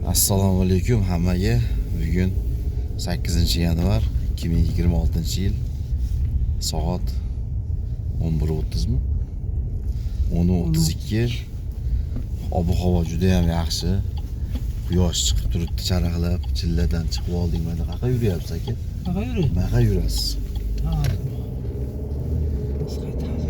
Assalomu alaykum hammaga. Bugun 8 yanvar 2026-yil. Soat 11:30 mi? 10:32. Ob-havo juda ham yaxshi. Quyosh chiqib turibdi charaqlab, chilladan chiqib oldik mana. Qayerga yuryapsiz aka? Qayerga yuri? Qayerga yurasiz? Ha. Biz qaytamiz.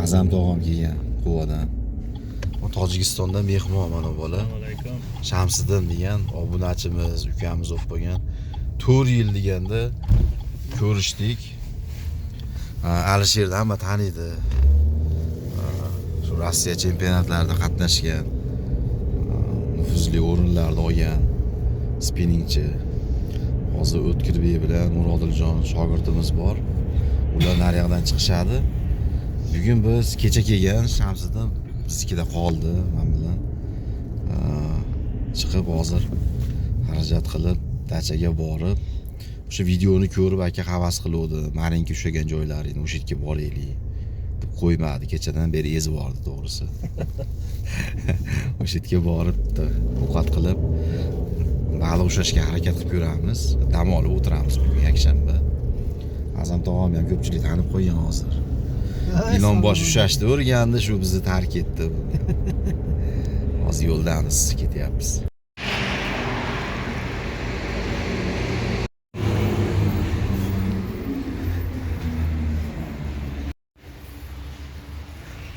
Azam tog'am kelgan Quvadan. Tojikistondan mehmon mana bu bola. Alaykum. Shamsiddin degan obunachimiz, ukamiz bo'lib qolgan. 4 yil deganda ko'rishdik. Alisherni hamma taniydi. Shu Rossiya chempionatlarida qatnashgan, nufuzli o'rinlarni olgan spinningchi. Hozir O'tkirbek bilan Murodiljon shogirdimiz bor. Ular nariyoqdan chiqishadi. Bugun biz kecha kelgan Shamsiddin biznikida qoldi men bilan. Chiqib hozir xarajat qilib dachaga borib o'sha videoni ko'rib aka havas qiluvdi, marinka ushlagan joylaringni o'sha yerga boraylik deb qo'ymadi, kechadan beri ezib yubordi to'g'risi. O'sha yerga borib bitta ovqat qilib baliq ushlashga harakat qilib ko'ramiz, dam olib o'tiramiz bugun yakshanba. Azam tog'am ham ko'pchilik tanib qo'ygan hozir. Ilonbosh ushlashni o'rgandi, shu bizni tark etdi. Hozir yo'ldamiz, ketyapmiz.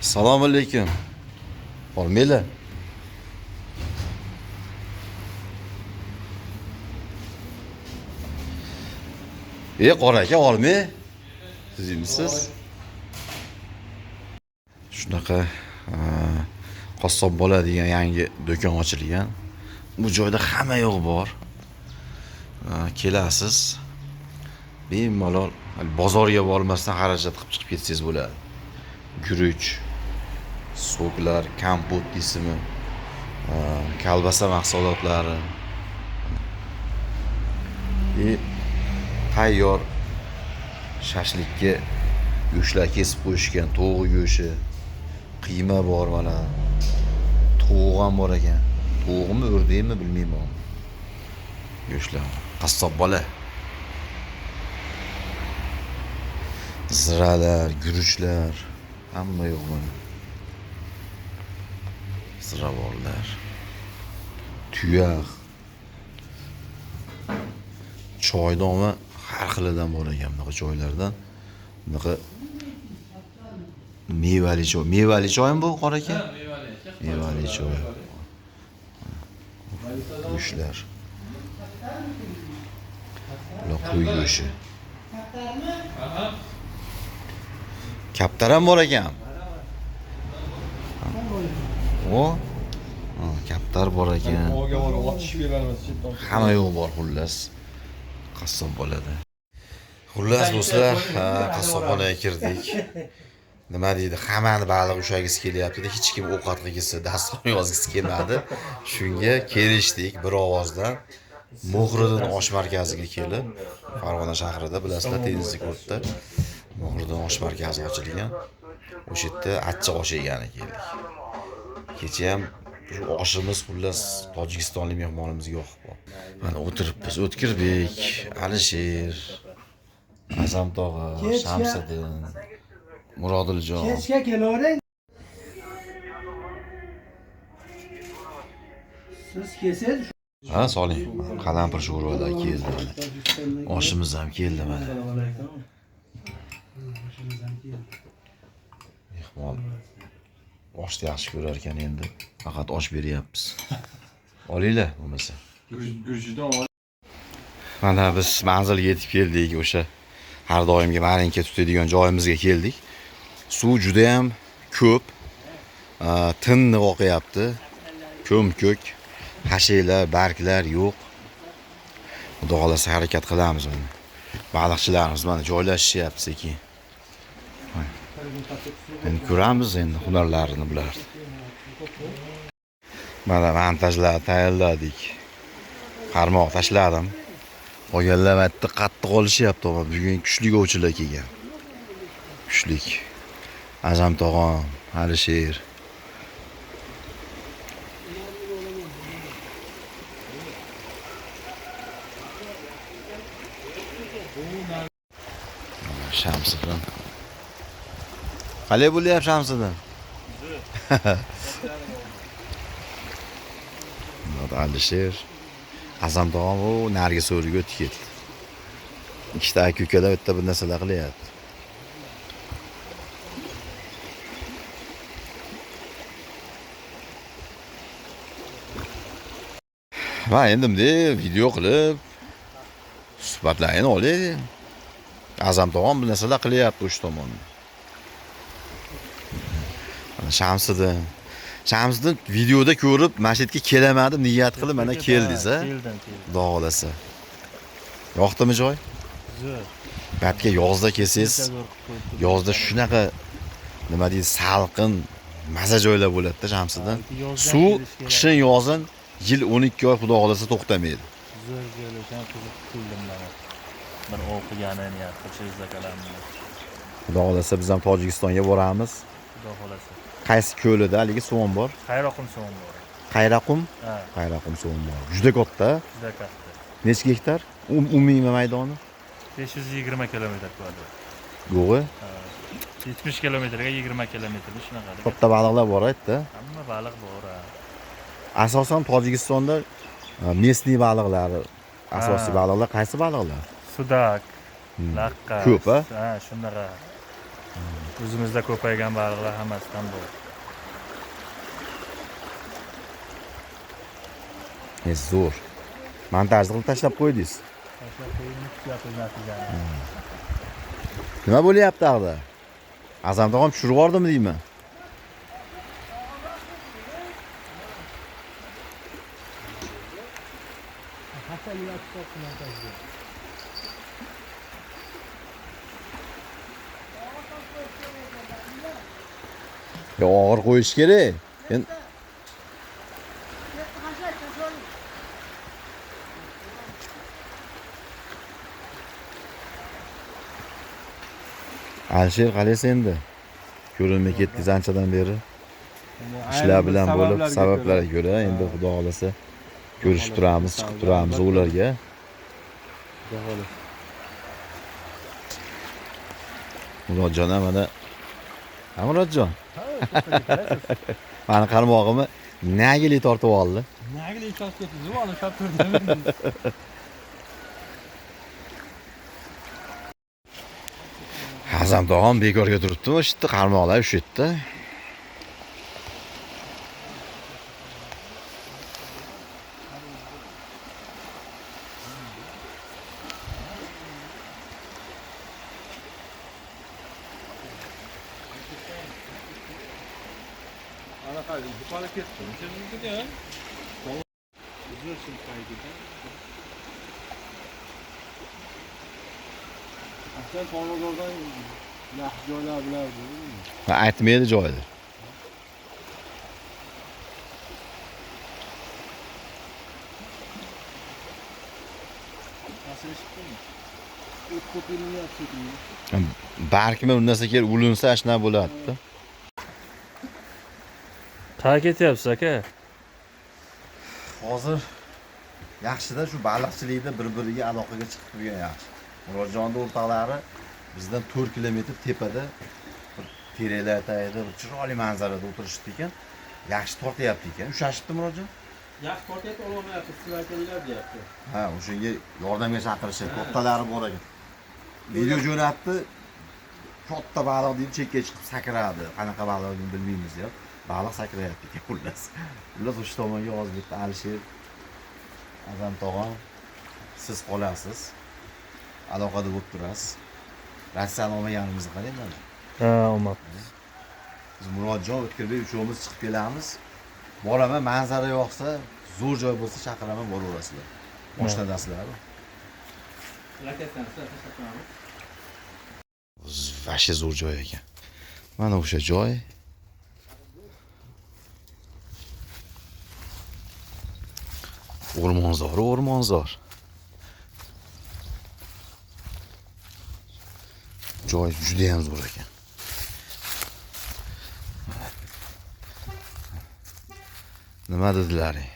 Assalomu alaykum. Bormanglar. E, qora aka, olmang. Siz emisiz? Shunaqa qassob bola degan yangi do'kon ochilgan. Bu joyda hamma yo'q bor. Kelasiz. Bemalol bozorga bormasdan xarajat qilib chiqib ketsangiz bo'ladi. Guruch, soklar, kompot deysizmi, kolbasa mahsulotlari. Tayyor shashlikka go'shtlar kesib qo'yishgan, tovuq go'shti, qiyma bor mana. Tovuq ham bor ekan. Tovuqmi, o'rdakmi bilmayman. Go'shtlar. Qassob bola. Ziralar, guruchlar, hamma yo'q mana. Ziravorlar. Tuyoq. Choydonmi har xilidan bor ekan bunaqa choylardan. Bunaqa mevali choy. Mevali choymi bu qora aka? Mevali choy. Go'shtlar. Bular qo'y go'shti. Kaptar ham bor ekan. O? Kaptar bor ekan. Ovga borib otishib beramiz chetdan. Hamma yo'q bor xullas. Qassob bo'ladi. Xullas do'stlar, qassobxonaga kirdik. Nima deydi, hammani baliq ushlagisi kelyapti, hech kim ovqat qilgisi, dasturxon yozgisi kelmadi. Shunga kelishdik bir ovozdan. Muhriddin osh markaziga kelib, Farg'ona shahrida bilasizlar, Tenizli ko'rtda Muhriddin osh markazi ochilgan. O'sha yerda achchiq osh yegani keldik. Kecha ham shu oshimiz xullas tojikistonlik mehmonimizga yoqib qoldi. Mana o'tiribmiz. O'tkirbek, Alisher, Azam tog'a, Shamsiddin, Murodiljon. Kechga kelavering. Siz kelsangiz Ha, soling. Qalampir sho'rvalar keldi mana. Oshimiz ham keldi mana. Assalomu alaykum. Oshimiz ham keldi. Mehmon oshni yaxshi ko'rar ekan endi. Faqat osh beryapmiz. Olinglar bo'lmasa. Guruchdan ol. Mana biz manzilga yetib keldik, o'sha har doimgi marinka tutadigan joyimizga keldik. Suv juda ham ko'p. Tiniq oqyapti. Ko'm-ko'k, hashaklar, barglar yo'q. Xudo xolasa harakat qilamiz mana. Baliqchilarimiz mana joylashishyapti sekin. Endi ko'ramiz endi hunarlarini bular. Mana montajlar tayyorladik. Qarmoq tashladim. Qolganlar bitta qattiq olishyapti, ammo bugun kuchli ovchilar kelgan. Kuchlik. Azam tog'am, Alisher. Shamsiddin. Qalay bo'lyapti, Shamsiddin? Murod, Alisher, Azam tog'am u narigi so'riga o'tib ketdi. Ikkita aka ukalar bitta bir narsalar qilyapti. Va endi bunday video qilib suhbatlarni olaylik. Azam tog'am bir narsalar qilyapti o'sha tomonda. Mana Shamsiddin. Shamsiddin videoda ko'rib, mana shu yerga kelaman deb niyat qilib mana keldingiz, a? Keldim, keldim. Xudo xohlasa. Yoqdimi joy? Zo'r. Batga yozda kelsangiz, Zo'r qilib qo'yibdi. yozda shunaqa nima deydi, salqin, maza joylar bo'ladi-da, Shamsiddin. Yozdan Suv kelish kerak. qishin yozin yil 12 oy Xudo xohlasa to'xtamaydi. Zo'r joylardan qiziqib keldim mana. Bir ov qilgani niyat qilib kalamni. Xudo xohlasa biz ham Tojikistonga boramiz. Xudo xolasa. Qaysi ko'lida haligi suvon bor? Qayraqum suvon bor. Qayraqum? Ha, Qayraqum suvon bor. Juda katta. juda katta. Necha gektar? Umumiy maydoni? 520 kilometr kvadrat. Yo'g'i. Ha. 70 kilometrga 20 kilometr shunaqa. Katta baliqlar bor aytdi. Hamma baliq bor. Ha. Asosan Tojikistonda местный baliqlar, asosiy Ha. baliqlar qaysi baliqlar? Sudak, laqqa. Ko'p, a? Ha, shunaqa. O'zimizda ko'paygan baliqlar hammasidan bor. Zo'r. Montaj qilib tashlab qo'ydingiz. Tashlab qo'yib kutyapmiz natijani. Nima bo'lyapti ag'da? Azam tog'am tushirib yubordimi deyman. Hasan yotib montajga. Yo, og'ir qo'yish kerak. Endi Alisher qalaysiz endi? Ko'rinmay ketdingiz anchadan beri. Ishlar bilan bo'lib, sabablarga ko'ra endi Xudo xolasa ko'rishib turamiz, chiqib turamiz ularga. Xudo xohlasa. Murodjon ham mana. Ha, Murodjon. Mani qarmog'imni nagili tortib oldi. Nagli chop ketdi, zuvoni chop turdi. Azam tog'am bekorga turibdimi, o'sha yerda qarmoqlar o'sha yerda. Anaqa yuqori ketdi. O'sha Aslan Chorvadordan yaxshi joylar bilardi. Ha, aytmaydi joyni. Nasıl eshitdingmi? O't ko'p ilinyapti shekilli. Barkmi bir narsa kelib ulinsa shunaqa bo'ladi-da. Qayerga ketyapsiz aka? Hozir yaxshida shu baliqchilikda bir-biriga aloqaga chiqib turgan yaxshi. Murodjonni o'rtoqlari bizdan 4 kilometr tepada bir teraklar tagida bir chiroyli manzarada o'tirishdi ekan. Yaxshi tortyapti ekan. Ushlashibdi Murodjon? Yaxshi tortyapti, ololmayapti, sizlar kelinglar deyapti. Ha, o'shanga yordamga chaqirishadi. Kattalari bor ekan. Video jo'natdi. Katta baliq deydi, chekkaga chiqib sakradi. Qanaqa baliqligini bilmaymiz deb. Baliq sakrayapti ekan xullas. Xullas o'sha tomonga hozir bitta Alisher, Azam tog'am, siz qolasiz. Aloqada bo'lib turasiz. Rossiyani olmaganimizni qarang mana. Ha, olmabmiz. Biz Murodjon, O'tkirbek uchovimiz chiqib kelamiz. Boraman, manzara yoqsa, zo'r joy bo'lsa chaqiraman, boraverasizlar. Moshinadasizlar. Raketani sizlar tashlab qo'yamiz. Vashi zo'r joy ekan. Mana o'sha joy. O'rmonzor, o'rmonzor. Joy juda ham zo'r ekan. Nima dedilaring?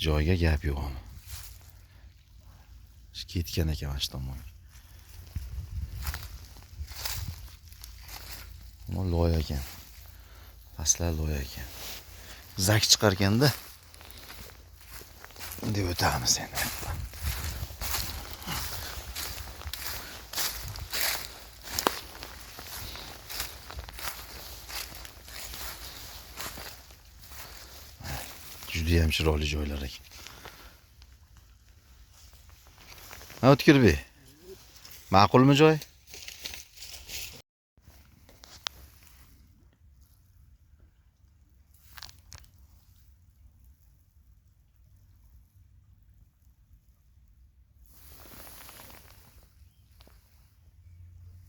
Joyga gap yo'q ammo. Ketgan ekan mana shu tomonga. Loy ekan. Pastlar loy ekan. Zak chiqarkanda deb o'tamiz endi. Judayam chiroyli joylar ekan. Ha, O'tkirbek. Ma'qulmi joy?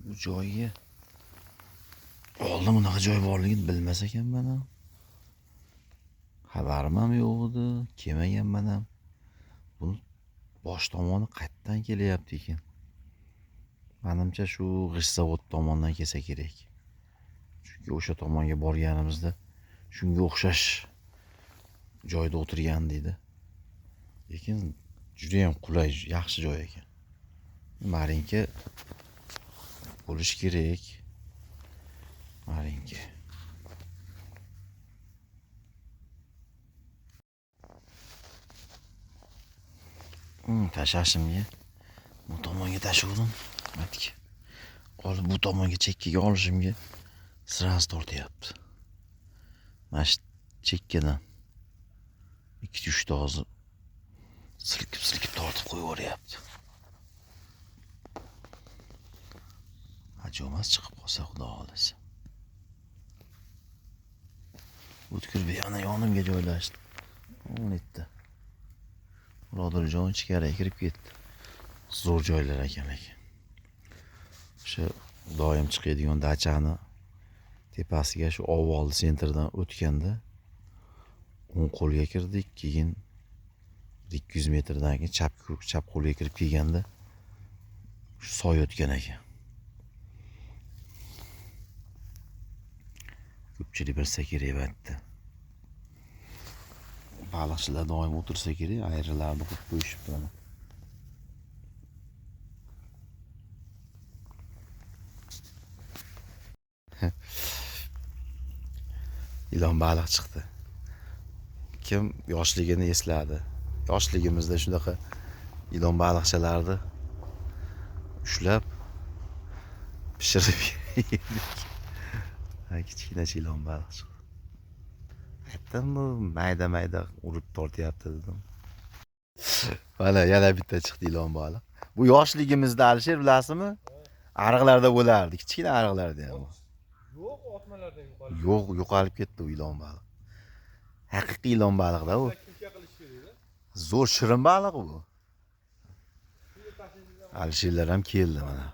Bu joyga oldin bunaqa joy borligini bilmas ekanman ham. Xabarim ham yo'q edi, kelmaganman ham. Buni bosh tomoni qayerdan kelyapti ekan? Menimcha shu g'isht zavod tomondan kelsa kerak. Chunki o'sha tomonga borganimizda shunga o'xshash joyda o'tirgan deydi. Lekin juda ham qulay, yaxshi joy ekan. Marinka bo'lish kerak. Marinka. Tashlashimga bu tomonga tashuvdim. Aytdik. Olib bu tomonga chekkaga olishimga sraz tortyapti. Mana shu chekkadan 2-3 ta hozir silkib-silkib tortib qo'yib yuboryapti. Ajomas chiqib qolsa Xudo xolasa. O'tkirbek ana yonimga joylashdi. 17. Birodarjon ichkariga kirib ketdi. Zo'r joylar ekan lekin. O'sha doim chiqadigan dachani tepasiga shu ovvoldi sentrdan o'tganda o'ng qo'lga kirdik, keyin 200 metrdan keyin chap qo'lga kirib kelganda shu soy o'tgan ekan. Ko'pchilik bilsa kerak albatta. Baliqchilar doim o'tirsa kerak, ayrilarni qo'yib qo'yishibdi mana. Ilon baliq chiqdi. Kim yoshligini esladi? Yoshligimizda shunaqa ilon baliqchalarni ushlab pishirib yedik. Kichkina ilon baliq chiqdi. Aytdim, bu mayda-mayda urib tortyapti dedim. Mana yana bitta chiqdi ilon baliq. Bu yoshligimizda Alisher bilasizmi? Ariqlarda bo'lardi, kichkina ariqlarda ham. Yo'q, otmalarda yo'qolib. Yo'q, yo'qolib ketdi u ilon baliq. Haqiqiy ilon baliqda u. Zo'r shirin baliq bu. Alisherlar ham keldi mana.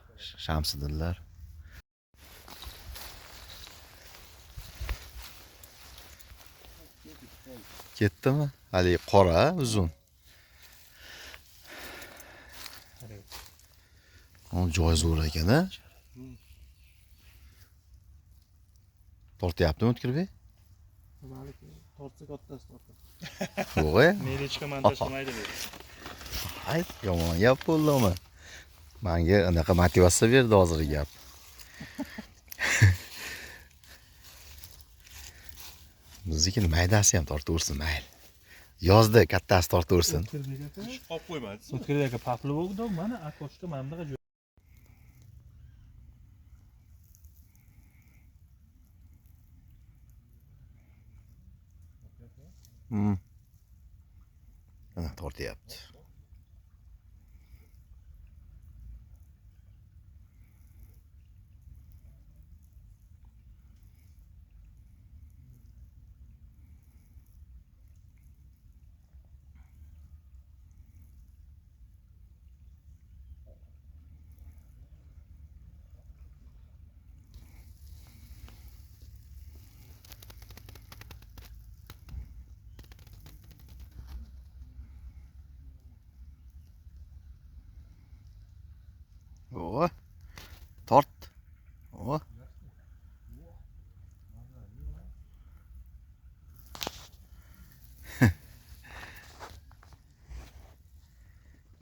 Shamsiddinlar. Ketdimi? Haligi qora, uzun. Joy zo'r ekan, a? Tortyaptimi O'tkirbek? Tortsa kattasi tortadi. Yo'q, e? Melichka montaj qilmaydi bu. Ay, yomon gap bo'ldimi? Menga anaqa motivatsiya berdi hozirgi gap. Bizniki maydasi ham tortaversin, mayli. Yozda kattasi tortaversin. Qolib qo'ymadi. O'tkirbek aka paplivogda mana akoshka mana bunaqa joy. Mana tortyapti. O, tort. O.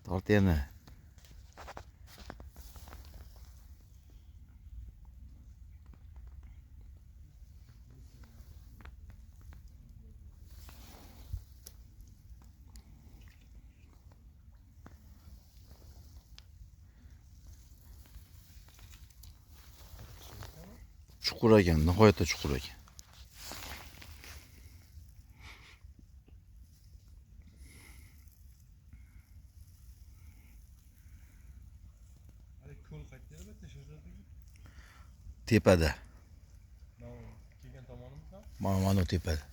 Tort yana. Chuqur ekan, nihoyatda chuqur ekan. Ko'l qayerda albatta Sherzod aka? Tepada. Kelgan tomonimizda. Mana tepada.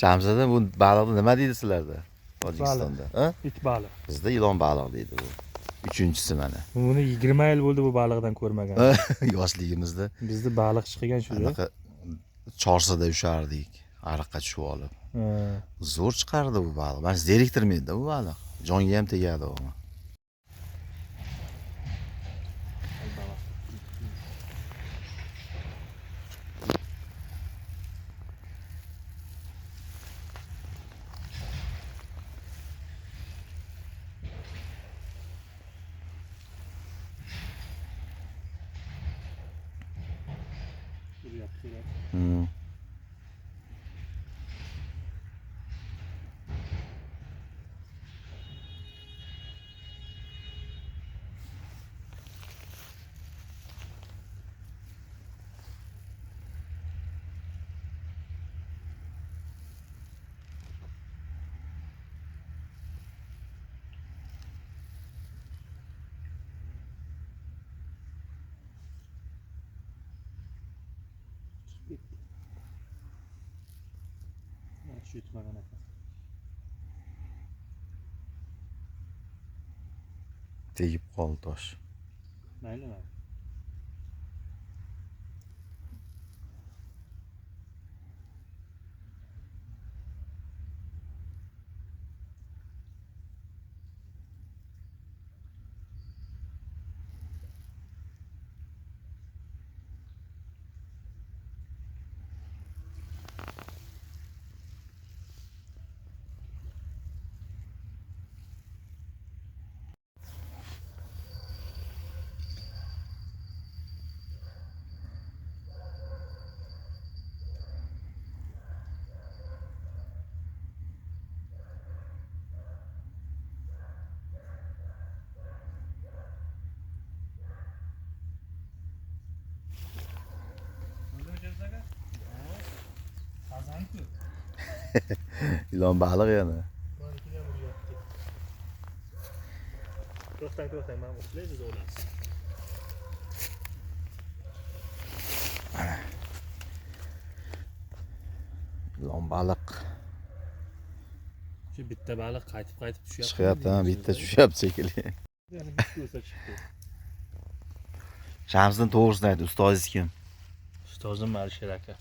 Shamsiddin, bu baliqni nima deydi sizlarda? Tojikistonda. Ha? It baliq. Bizda ilon baliq deydi bu. Uchinchisi mana. Buni 20 yil bo'ldi bu baliqdan ko'rmagan. Yoshligimizda Bizda baliq chiqgan shu. anaqa chorsada ushardik, ariqqa tushib olib. Zo'r chiqardi bu baliq. Mana zeriktirmaydi bu baliq. Jonga ham tegadi u. Yutmagan ekan. Tegib qoldi tosh. Mayli, mayli. Ilon baliq yana. To'xtang, to'xtang, men uxlaysiz o'lasiz. Mana. Ilon baliq. Shu bitta baliq qaytib-qaytib tushyapti. Chiqyapti, ha, bitta tushyapti shekilli. Yana bitta o'sa chiqdi. Shamsiddin to'g'risini ayt, ustozingiz kim? Ustozim Alisher aka.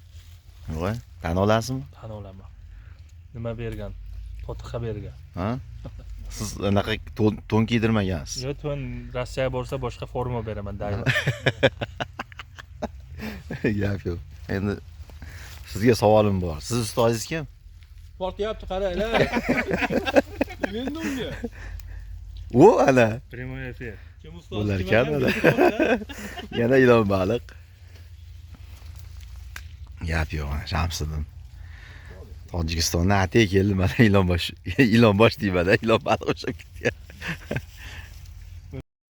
Yo'q, tan olasizmi? Tan olaman. Nima bergan? Fotiha bergan. Ha? Siz anaqa to'n kiydirmagansiz. Yo'q, to'n Rossiyaga borsa boshqa forma beraman dayim. Gap yo'q. Endi sizga savolim bor. Siz ustozingiz kim? Tortyapti, qaranglar. Endi unga. U ana Primoy efir. Kim ustoz? Bo'lar ekan, mana. Yana ilon baliq. Gap yo'q, mana Shamsiddin. Tojikistondan atay keldi, mana ilonbosh, ilonbosh deyman, ilon baliq o'xshab ketgan.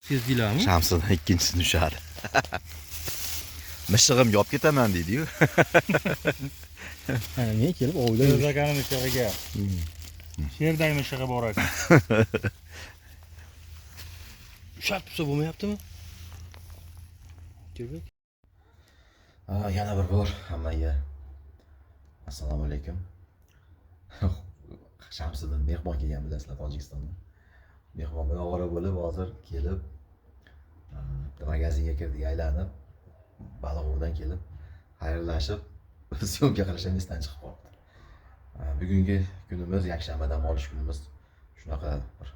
Sezdilarmi? Shamsiddin ikkinchisini ushadi. Mishig'im yopib ketaman deydi-yu. Mana men kelib ovlayman. Sherzod akani mishig'iga. Sherday mishig'i bor ekan. Ushlab tursa bo'lmayaptimi? Kelbek. Yana bir bor hammaga assalomu alaykum. Shamsiddin mehmon kelgan, bilasizlar, Tojikistondan. Mehmon bilan ovora bo'lib hozir kelib, bitta magazinga kirdik, aylanib, Balig'uvdan kelib, xayrlashib, Syomka qilish ham esdan chiqib qolibdi. Bugungi kunimiz, yakshanba dam olish kunimiz shunaqa bir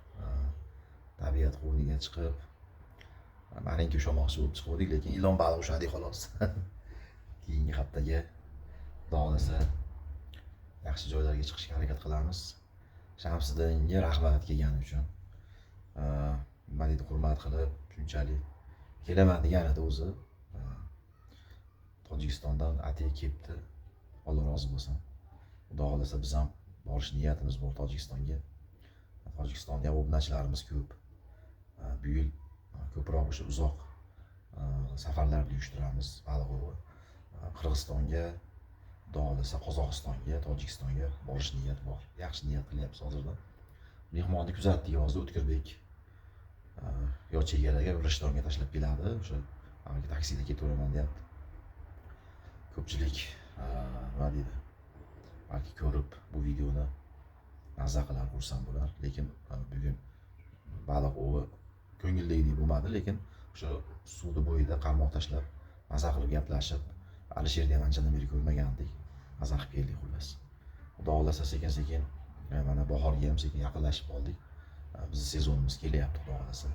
tabiat qo'yniga chiqib, marinka ushlamoqchi bo'lib chiquvdik, lekin ilon baliq ushladik xolos. Keyingi haftaga Xudo xohlasa yaxshi joylarga chiqishga harakat qilamiz. Shamsiddinga rahmat kelgani uchun. Nima deydi, hurmat qilib shunchalik kelaman degan edi o'zi. Tojikistondan atay kelibdi. Alloh rozi bo'lsin. Xudo xohlasa biz ham borish niyatimiz bor Tojikistonga. Tojikistonda ham obunachilarimiz ko'p. Bu yil ko'proq o'sha uzoq safarlarni uyushtiramiz baliq ovi. Qirg'izistonga, Xudo xohlasa Qozog'istonga, Tojikistonga borish niyat bor. Yaxshi niyat qilyapmiz hozirdan. Mehmonni kuzatdik hozir O'tkirbek. Yo chegaraga, yo Rishtonga tashlab keladi. O'sha taksida ketaveraman deyapti. Ko'pchilik nima deydi, balki ko'rib bu videoni maza qilar, xursand bo'lar. Lekin bugun baliq ovi ko'ngildagidek bo'lmadi, lekin o'sha suvni bo'yida qarmoq tashlab, maza qilib gaplashib, Alisherni ham anchadan beri ko'rmagandik. Maza qilib keldik xullas. Xudo xohlasa sekin-sekin mana bahorga ham sekin yaqinlashib qoldik. Bizni sezonimiz kelyapti Xudo xohlasa.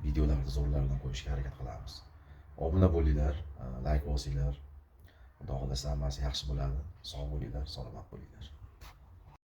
Videolarni zo'rlaridan qo'yishga harakat qilamiz. Obuna bo'linglar, layk bosinglar. Xudo xohlasa hammasi yaxshi bo'ladi. Sog' bo'linglar, salomat bo'linglar.